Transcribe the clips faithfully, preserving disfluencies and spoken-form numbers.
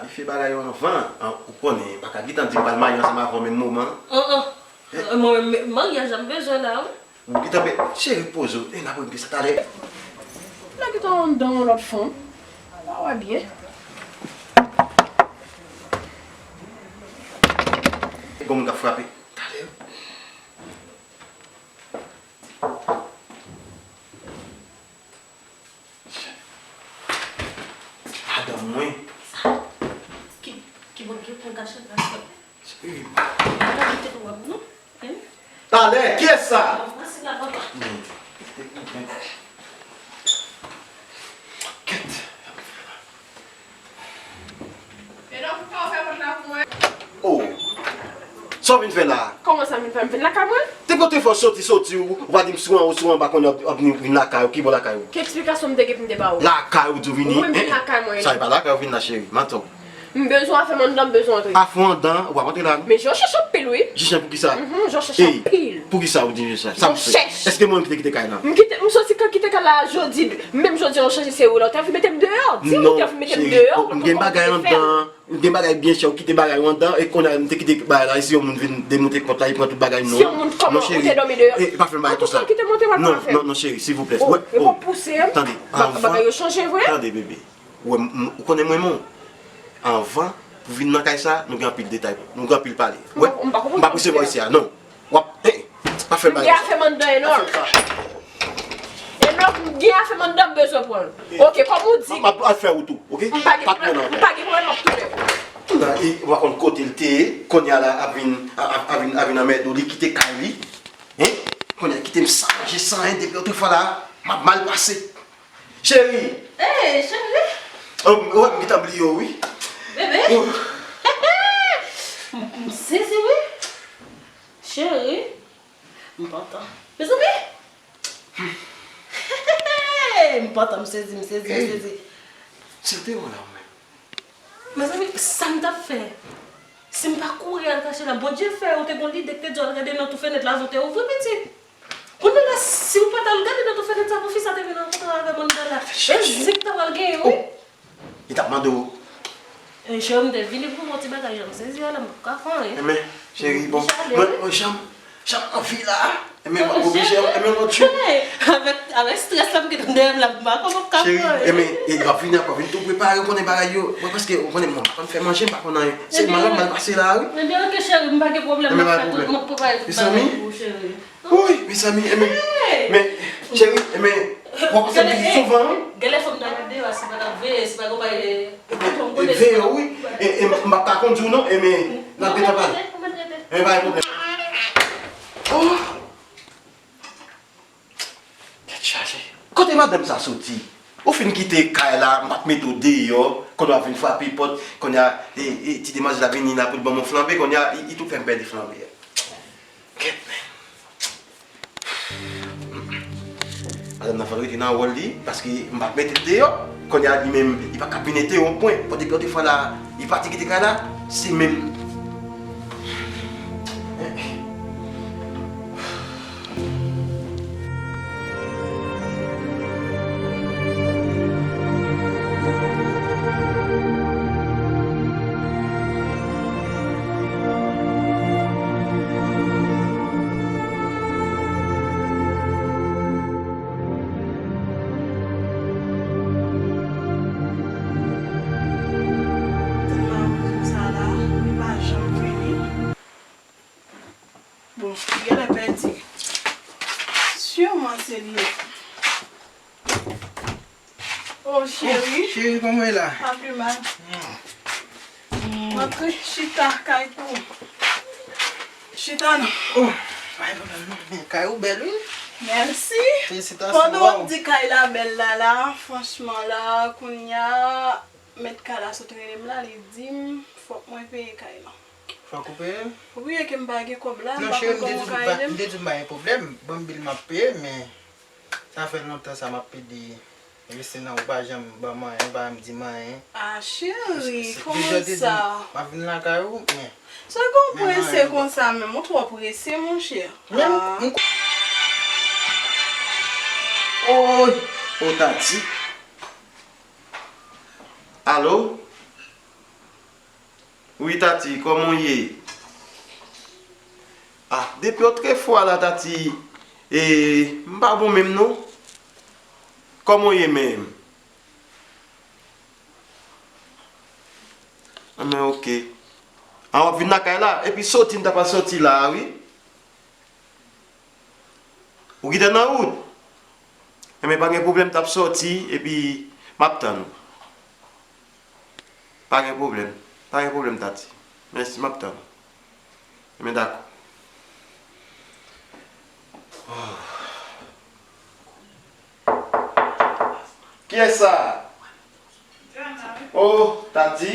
Fè bagay yo anvan, an, ou konnen, pa ka gentan di m pral marye ansanm avè w menm moman. An, an. Mwen menm, maryaj la m bezwen la, wi. Ou gentan be-, cheri, poze w, e n ap regle sa talè. La gentan anndan yon lòt fanm. Ala wè byen. Gon moun k ap frape. Talè. Madanm mwen. Ki, ki bò ki pran kachèt la, silvouplè? Wi. Madanm, kite pou wè pou nou. Hein? Talè, kiyès sa? Fasil la, papa. Kèt. E non, pou pa w fè pòt la pou mwen. Oh. Sa w vin fè la a? Kòman sa m vin fè? M vin lakay mwen. Depi w te fè w soti, soti, ou, ou pa di m sou anwo, sou anba, kounye a w ap vin, vin lakay ou, ki bò lakay ou? Ki eksplikasyon m te gen pou m te ba ou? Lakay ou di w vini. Ou menm vin lakay mwen. Sa e pa lakay ou vin la, cheri. Manti w. M bezwen afè m anndan, m bezwen antre. Afè w anndan, ou ap antre la, non? Men jan w chèche anpil, wi. Jan pou kisa? Mhm, jan w chèche anpil. Poukisa ou di sa? Sa m fè? Èske mwen ki te kite kay la? M kite, m soti kite kay la jodi, menm jodi an chanje se ou la, ou te anvi mete m deyò. Di ou te anvi mete m deyò, ou pa konn ki te fè. M gen bagay anndan, m gen bagay byen chè, ou kite bagay ou anndan, e kounye a m te kite bagay la, e si yon moun vin demonte kont la, li pran tout bagay m, non. Si yon moun, kòman ou te dòmi deyò? E pa fè m bagay konsa. An tou ka, kite monte m al pran afè m. Non, non, cheri, silvouplè. Wè, oh, tande, anvan. Bagay yo chanje vre? Tande, bebe. Ou wè, m, m, ou konnen mwen menm. Anvan, pou vin nan kay sa, nou gen anpil detay, nou gen anpil pale. Wè, m pa presevwa isi a, non. W ap, eh, pa fè bagay konsa. M gen afè m anndan, Enòk. Enòk, m gen afè m anndan, m bezwen pran l. Ok, kòm ou di. M ap al fè wout ou, ok? M pa gen pwoblèm, m ap tounen. Kounye a, e, w pa konn kote l te ye, kounye a la, ap vin, ap, ap vin, ap vin anmède w, li kite kay li. Hein? Kounye a, kite m san manje, san anyen, depi otrefwa la, m ap mal pase. Cheri! Hey, cheri! Oh, m, oh, m gentan bliye w, wi. Bebe! Oh. M, m sezi, wi. Cheri! M pantan. Mezanmi! M pantan, m sezi, m sezi, m sezi. Sante w la, ou menm. Mezanmi, sa m t ap fè? Si m pa kouri al kache la, Bondye fè ou te gon lide k te di w al gade nan tou fenèt la avan w te ouvri, pitit. Kounye a la, si w pa t al gade nan tou fenèt sa, pou fi sa te vin rankontre avè m anndan la. E zen k ta pral genyen, wi. Oh! Li t ap mande w. E, cheri, m te vini pou m yon ti bagay, jan m sezi a la, m p ap ka fè anyen. Enben, cheri, bon, mwen, mwen, jan m, jan m anvi la, enben, m ap oblije, enben, lòt jou. Avèk, avèk strès la m gentan dèyè m la, m pa konn m ap ka fè anyen. Cheri, enben, e, w ap vini, w ap vin tou prepare, ou konnen bagay yo. Mwen, paske, ou konnen, mwen, m pa konn fè manje, m pa konn anyen. Se malad, m al pase la, wi. Enben, ok, cheri, m pa gen pwoblèm, m ap fè tout, m ap prepare tout bagay pou ou, cheri. Wi, mezanmi, enben, men, cheri, enben, w ap pase m vizit souvan, wi. Genlè fò m ta gade deyò a, si pa t ap veye, si pa t ap veye, e, veye, wi. E, e, m pa t ka kondi w non, enben, n ap gentan pale. Enben, pa gen pwoblèm. Oh! Tèt chaje. Kote madanm sa soti? Ou fin kite kay la, m pa t mete w deyò, kounye a w ap vin frape pòt, kounye a, e, e, ti demwazèl la vini la pou l ban m yon flanbe, kounye a, li, li tou fè m pèdi flanbe a. Kèt, men. Madanm nan fò l rete nan wòl li, paske m p ap mete l deyò. Kounye a, li menm, li pa ka vin ete yon pwen. Bon, depi yon fwa la, li pati kite kay la, se menm. Tèlman sa la, li pa janm vini. Bon, genlè pèdi. Siman se li. Oh, cheri. Oh, cheri, kòman w ye la? Pa pi mal. Hmm. Antre, chita, kay pou ou. Chita non. Oh, pa gen pwoblèm non. Men kay ou bèl, wi. Mèsi. Felisitasyon. Pandan w ap di kay la bèl la, la, franchman la, kounye a, mèt kay la sot rele m la, li di m fòk mwen peye kay lan. Fòk ou peye l? Wi, e ke m pa gen kòb la, m pa konn kòman w ka ede m. Non, cheri, m te di w m pa gen pwoblèm. Ban m bil, m ap peye, men sa fè lontan sa m ap pede rete nan ou pa janm ban m anyen, ou pa janm di m anyen. Ah, cheri, kòman sa? M ap vin lakay ou, men. Sa gen w prese konsa menm, ou twò prese, monchè. Menm, ah. Oy, o tati. Alo? Wi, Tati, kòman w ye? Ah, depi otrefwa la, Tati, e, m pa bon menm non. Kòman w ye menm? Anben, oke. Ah, w ap vin lakay la? Epi soti, m ta pral soti la a, wi. Ou gentan nan wout? Enben, pa gen pwoblèm, t ap soti, epi m ap tann ou. Pa gen pwoblèm. Pa gen pwoblèm, Tati. Mèsi, m ap tann ou. Enben, dakò. Kiyès sa a? Oh, Tati.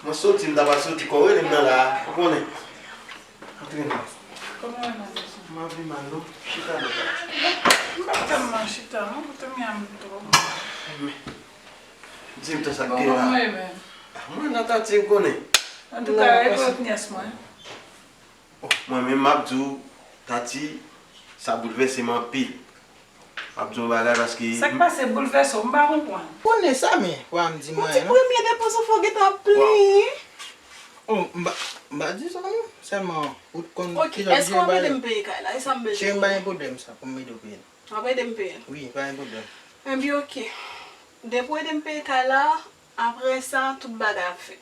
Mwen soti, m ta pral soti, kò w rele m nan la a, ou konnen. Antre nan. Kòman w ye, madanm? M ap pi mal non. Chita non, Tati. M p ap tèlman chita non, kote m ye a m twò mal. Di m tan sa k gen la. Kòman w ye menm? Ah, mwen la, Tati, ou konnen. Antouka, rete ak nyès mwen. Oh, mwen menm, m ap di w, Tati, sa boulvèse m anpil. M ap di w yon bagay paske... Sa k pase boulvèse w? M pa konprann. Konnen sa, men, w pa m di m anyen non. Ou ti premye depi w sou fò gentan ap plenyen. Oh, m pa, m pa di sa non. Sèlman, ou t konn... Ok, èske w ap ede m peye kay la? E sa m bezwen konnen. Cheri, m pa gen pwoblèm sa pou m ede w peye l. W ap ede m peye l? Wi, pa gen pwoblèm. Enben, ok. Depi w ede m peye kay la, apre sa, tout bagay ap fèt.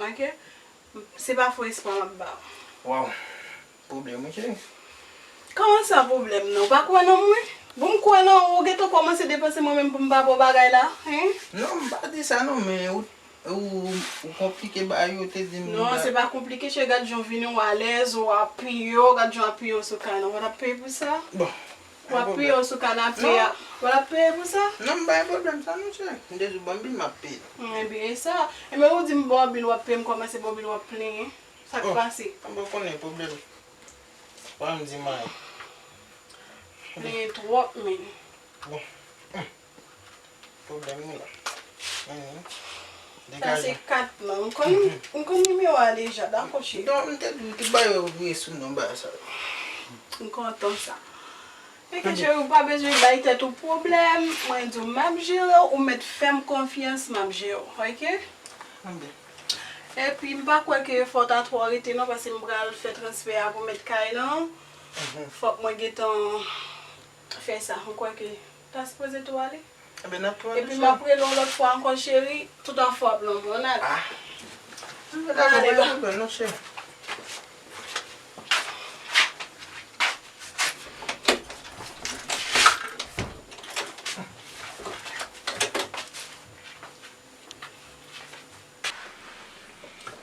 Ok? Se pa fo espwa m ap ba w. Waw. Pwoblèm, wi, cheri. Kòman sa pwoblèm nan? Ou pa kwè nan mwen? Bon, m kwè nan ou, ou gentan kòmanse depanse mwen menm pou m pa ba w bagay la, hein? Non, m pa di sa non, men ou, ou, ou konplike bagay yo, te di m... Non, se pa konplike, cheri, gad jan w vini, w alèz, w apiye w, gad jan w apiye w sou kay nan. Ou pa t ap peye pou sa? Bon. W ap peye w sou kanape a. W ap peye pou sa? Non, m pa gen pwoblèm sa non, cheri. M te di w ban m bil, m ap peye. Enben, e sa. Enben, ou di m ban w bil, w ap peye, m kòmanse ban w bil, w ap plenyen. Sa k pase? M pa konnen pwoblèm. Pa m di m anyen. Plenyen twòp, men. Bon. Pwoblèm ou la. Sa se kat lan. M konn, m konn nimewo a deja, dakò, cheri. Non, m te di w tout bagay yo vire sou non bagay sa yo. M kontan sa. Enben, cheri, ou pa bezwen bay tèt ou pwoblèm. Mwen di w, m ap jere w, ou mèt fè m konfyans, m ap jere w, ok? Epi, m pa kwè ke fò w ta twò rete non, paske m pral fè transfè a pou mèt kay lan. Fòk mwen gentan fè sa. M kwè ke ta sipoze tou ale. Enben, n ap tou ale, cheri. Epi m ap rele w lòt fwa ankò, cheri. Tout anfòm lan, bon, n ale. Ah. N ale, pa gen pwoblèm non, cheri.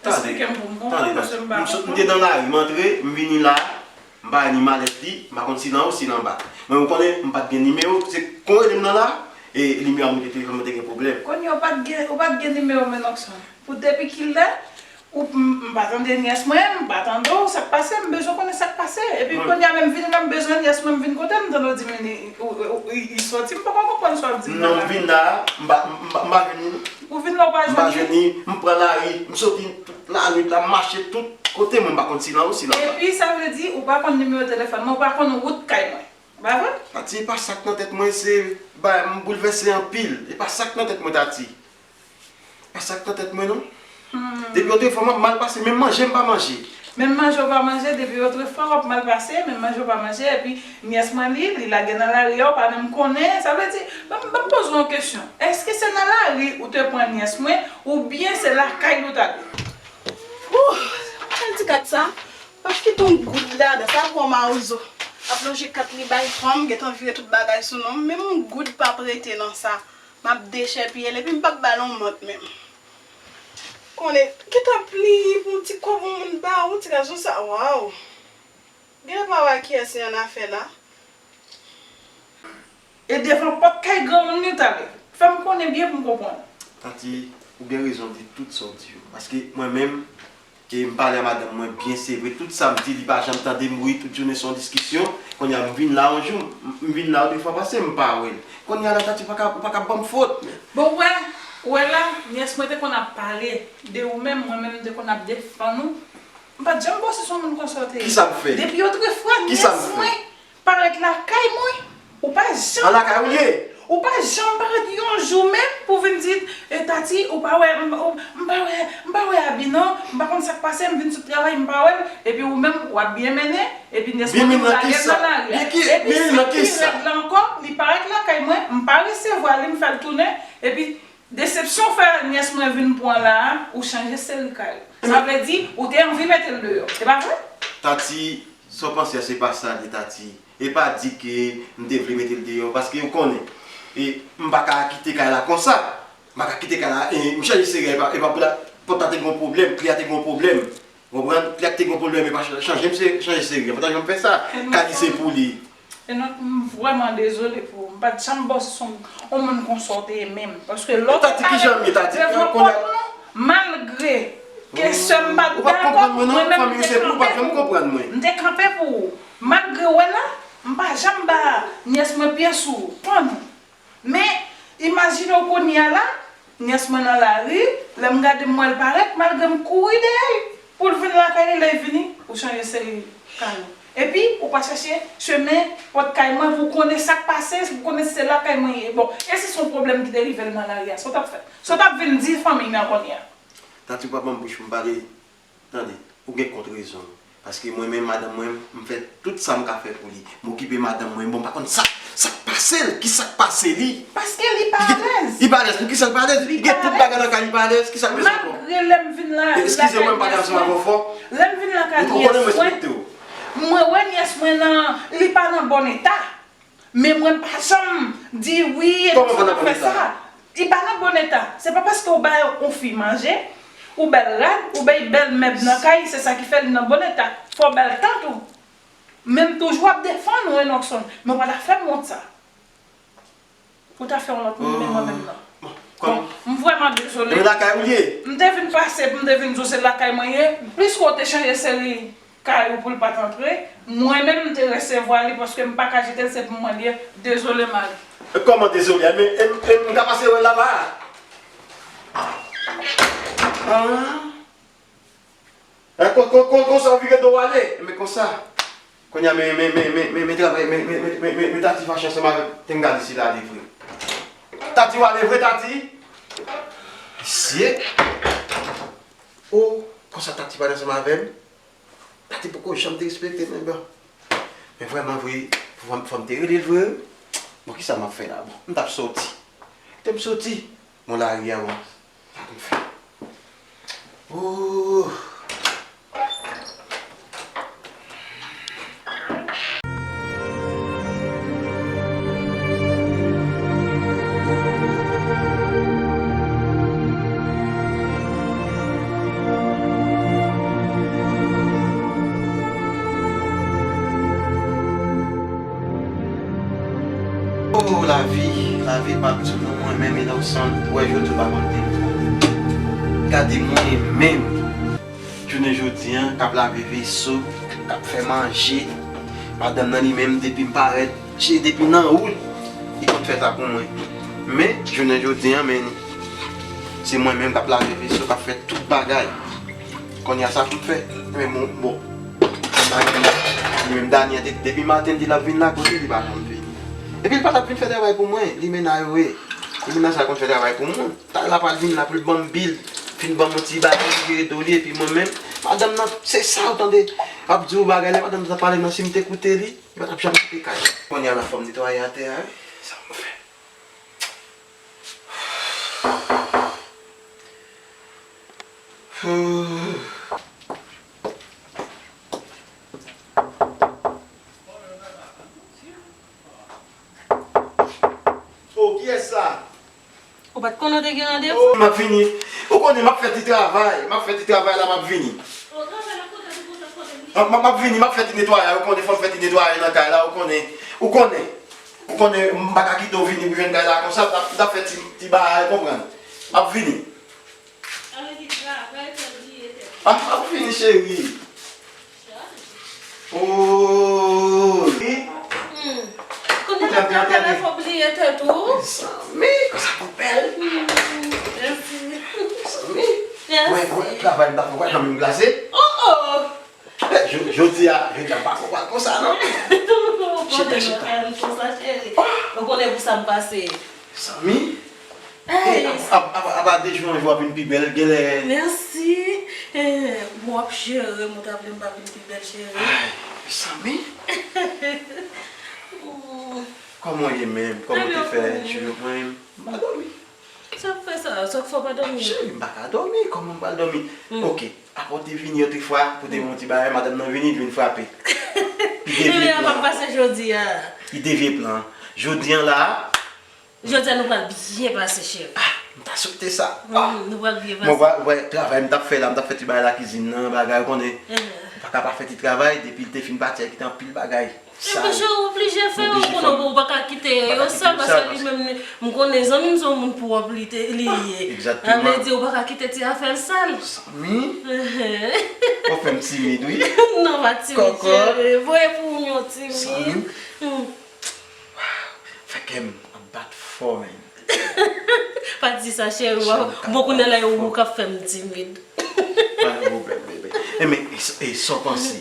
Tande, tande, paske m pa konprann. M te nan lari, m antre, m vini la, m pa wè ni malèt li, m pa konn si l anwo, si l anba. Mwen, ou konnen, m pa t gen nimewo, se kon w rele m nan la, e nimewo a m rete telefòn mwen te gen pwoblèm. Kounye a ou pa t gen, ou pa t gen nimewo men Nòkson. Pou depi kilè, ou, m, m pa tande nyès mwen, m pa tande w, sa k pase, m bezwen konnen sa k pase. Epi kounye a menm vini la, m bezwen nyès mwen, m vin kote m, m tande w di m li, ou, ou, ou, li soti, m poko konprann sa w ap di m nan la. Non, m vin la, m pa, m, m pa, m pa jwenn li. Ou vin la, ou pa jwenn li? M pa jwenn li, m pran lari, m soti tout lannuit la, m mache tout kote, mwen m pa konn si l anwo, si l anba. Epi, sa vle di, ou pa konn nimewo telefòn mwen, ou pa konn wout kay mwen. Pa vre? Tati, e pa sa k nan tèt mwen, se bagay, m boulvèse anpil. E pa sa k nan tèt mwen, Tati. E pa sa k nan tèt mwen, non. Depi otrefwa, m ap mal pase, menm manje, m pa manje. Menm manje, w pa manje, depi otrefwa, w ap mal pase, menm manje, w pa manje, epi nyès mwen li, li lage nan lari a, w pa menm konnen, sa vle di, ban m, ban m poze w yon kesyon. Èske se nan lari ou te pran nyès mwen, oubyen se lakay nou t ale? Ooh, sa ti kat sa. Pap kite yon goud ladan, sa twò mawozo. Ap lonje kat li bay fanm, gentan vire tout bagay sou non m. Menm yon goud pap rete nan sa. M ap dechèpiye l, epi m pap ba l yon mant menm. Konnen, gentan pliye pou yon ti kòb yon moun ba ou, ti gason sa, waw. Genlè pa wè kiyès li annafè la. E devan pòt kay granmoun li t ale. Fè m konnen byen pou m konprann. Tati, ou gen rezon di tout sa w di yo. Paske mwen menm, e m pale a madanm mwen byen, se vre, tout sa m di, li pa janm tande m, wi, tout jounen se yon diskisyon. Kounye a, m vin la yon jou, m, m vin la otrefwa pase, m pa wè l. Kounye a la, Tati, ou pa ka, ou pa ka ban m fot. Bon, ou wè, ou wè la, nyès mwen te konn ap pale de ou menm, mwen menm, m te konn ap defann ou. M pa t janm panse se yon moun konsa w te ye. Kisa m fè? Depi otrefwa, nyès mwen parèt lakay mwen, ou pa janm... An lakay ou ye? Ou pa janm parèt yon jou menm pou vin di, e, Tati, Si ou pa wè, m, ou, m pa wè, m pa wè Abi non, m pa konn sa k pase, m vin sot travay, m pa wè l, epi ou menm, w ap byen mennen, epi nyès mwen tou lage l nan lari a. Epi sa ki pi rèd la ankò, li parèt lakay mwen, m pa resevwa li, m fè l tounen, epi desepsyon w fè nyès mwen vin pran la a, ou chanje seri kay. Sa vle di, ou te anvi mete l deyò. E pa vre? Tati, sa w panse a, se pa sa l ye, Tati. E pa di ke m te vle mete l deyò, paske ou konnen, e, m pa ka kite kay la konsa. M pa ka kite kay la, e, m chanje seri a, e pa, e pa pou la, pòt la te gen yon pwoblèm, kle a te gen yon pwoblèm. Ou konprann? Kle a te gen yon pwoblèm, e pa ch-, chanje, m se, chanje seri a. M pa ta janm fè sa. Kay li se pou li. Enòk, m vrèman dezole pou ou. M pa t janm panse se yon, yon moun konsa w te ye menm. Paske lè w te parèt devan kò nou, malgre ke sè m pa t dakò, mwen menm m te kanpe pou ou. M te kanpe pou ou. Malgre w wè la, m pa janm ba nyès mwen pye sou ou. Fanmi. Men, imajine w kounye a la, nyès mwen nan lari, lè m gade m wè l parèt, malgre m kouri dèyè l pou l vin lakay li, lè l vini, ou chanje seri kay ou. Epi, ou pa chèche chemen pòt kay mwen pou w konnen sa k pase, pou w konnen si se lakay mwen ye. Bon, e si se yon pwoblèm ki te rive l nan lari a, sa w t ap fè? Sa w t ap vin di fanmi nan kounye a? Tati, ou pa ban m bouch pou m pale. Tande, ou gen kont rezon w. Paske mwen menm, madanm mwen, m fè tout sa m ka fè pou li. M okipe madanm mwen, bon, m pa konn sa, sa k pase l, ki sa k pase li. Paske li pa alèz. Li pa alèz, poukisa l pa alèz? Li gen tout bagay nan kay li pa alèz, ki sa l bezwen ankò? Malgre lè m vin la, eskize mwen, m pale ansanm avè w fò. Lè m vin lakay nyès mwen, mwen wè nyès mwen nan, li pa nan bon eta. Men mwen pa janm di wi, e tout sa n ap fè sa. Li pa nan bon eta. Se pa paske ou bay yon fi manje, ou bay l rad, ou bay bèl mèb nan kay, se sa ki fè li nan bon eta. Fò w bay l tan tou. Men m toujou ap defann ou, Enockson. Men ou pa ta fè m wont sa. Ou ta fè yon lòt moun, men mwen menm nan. Bon, m vrèman dezole. Men lakay ou ye. M te vin pase, m te vin di w se lakay mwen ye. Plis ke w te chanje seri kay ou pou l pa t antre, mwen menm m te resevwa li paske m pa ka jete l, se pou mwen li ye. Dezole, Mari. E kòman dezole a? Men, e, e, m ka pase wè l laba a? Ah. E, kon, kon, kon, konsa w vire do w ale? Men konsa. Kounye a, men, men, men travay, men, men Tati fache ansanm avè m. Te m gade si l ale vre. Tati, w ale vre, Tati? Mesye. Oh, konsa Tati pale ansanm avè m. Tati poko janm te respekte m, men bon. Men vrèman vre, fò m, fò m te rele l vre. Bon, kisa m ap fè la? Bon, m t ap soti. Te m soti. Bon, lari a, bon. Sa pou m fè? Oh. Oh, lavi, lavi p ap di nou, mwen menm Enockson, wè jodi w pa konn te. Gade mwen menm. Jounen jodi a, k ap lave veso, k ap fè manje. Madanm nan li menm, depi m parèt, se depi nan wout, li konn fè sa pou mwen. Men, jounen jodi a, men, se mwen menm k ap lave veso, k ap fè tout bagay. Kounye a sa pou m fè? Men bon, bon. Li menm Dani an, de-, depi maten, li di l ap vin la, kote li pa janm vini. Epi li pa t ap vin fè travay pou mwen, li mennaj ou ye. Li mennaj la konn fè travay pou mwen. Talè l ap al vin la pou l ban m bil, fin ban m yon ti bagay, li vire do li, epi mwen menm, madanm nan, se sa ou tande, ap di w bagay, lè madanm nan t ap pale nan, si m te koute li, li pa t ap janm kite kay la. Kounye a la fò m netwaye atè a, wi. Sa m fè? Oh, kiyès sa? Ou pa t konnen w te gen randevou? Oh, m ap vini. Ou konnen m ap fè ti travay. M ap fè ti travay la, m ap vini. M ap, m ap, m ap vini, m ap fè ti netwayay. Ou konnen fò m fè ti netwayay nan kay la, ou konnen. Ou konnen. Ou konnen m pa ka kite w vini pou jwenn kay la konsa, m t ap, m t ap fè ti, ti bagay, konprann. M ap vini. Avèk ti travay, fè l bliye tèt. Ah, m ap vini, cheri. Oh, wi. Hmm. Kounye a, tèt la fè w bliye tèt ou. Mezanmi, konsa pou bèl. Hmm, mèsi. Mezanmi. Mèsi. Wè, wè, travay m t ap fè, wè, jan m glase. Oh, oh. Eh, jo-, jodi a, jodi a, m pa konprann konsa, non. Chita, chita. Konsa, cheri. Oh. Ou konnen pou sa m pase. Mezanmi. Hey. Eh, ap, ap, ap, ap, Pa de jou an jou w ap vin pi bèl, genlè. Mèsi. Eh, bon, w ap jere m, ou ta vle m pa vin pi bèl, cheri? Ay, Samy. Kòman w ye menm? Kòman w te fè? Cheve mwen, m pa dòmi. Sa k fè sa? Sa k fè w pa dòmi? Cheri, m pa ka dòmi. Kòman m pral dòmi? Oke. Apa w te vini otrefwa pou te yon ti bagay, madanm nan vini, li vin frape. Li devye plan. Ebyen, apa pase jodi a? Li devye plan. Jodi an la a. Jodi a nou pral byen pase, cheri. Ah, m ta swete sa. Ah. Nou pral byen pase. Mwen wè, wè, travay m t ap fè la, m t ap fè ti bagay la kizin nan, bagay, ou konnen. M pa ka pa fè ti travay, depi l te fin pati a, kite anpil bagay. Sa. Epi cheri, ou oblije fè, ou konnen ou pa ka kite yo sal, paske li menm, m konnen zanmi m se yon moun pwòp li ye. Egzakteman. Sa vle di, ou pa ka kite ti afè l sal. Zanmi? Ou fè m timid, wi. Non, pa timid, cheri. Voye pou m yon timid. Zanmi? Fè kè m ap bat fò, menn. Pa di sa, cheri. Bon, kounye a la, ou k ap fè m timid. Pa gen pwoblèm, bebe. Enben, e sa w panse?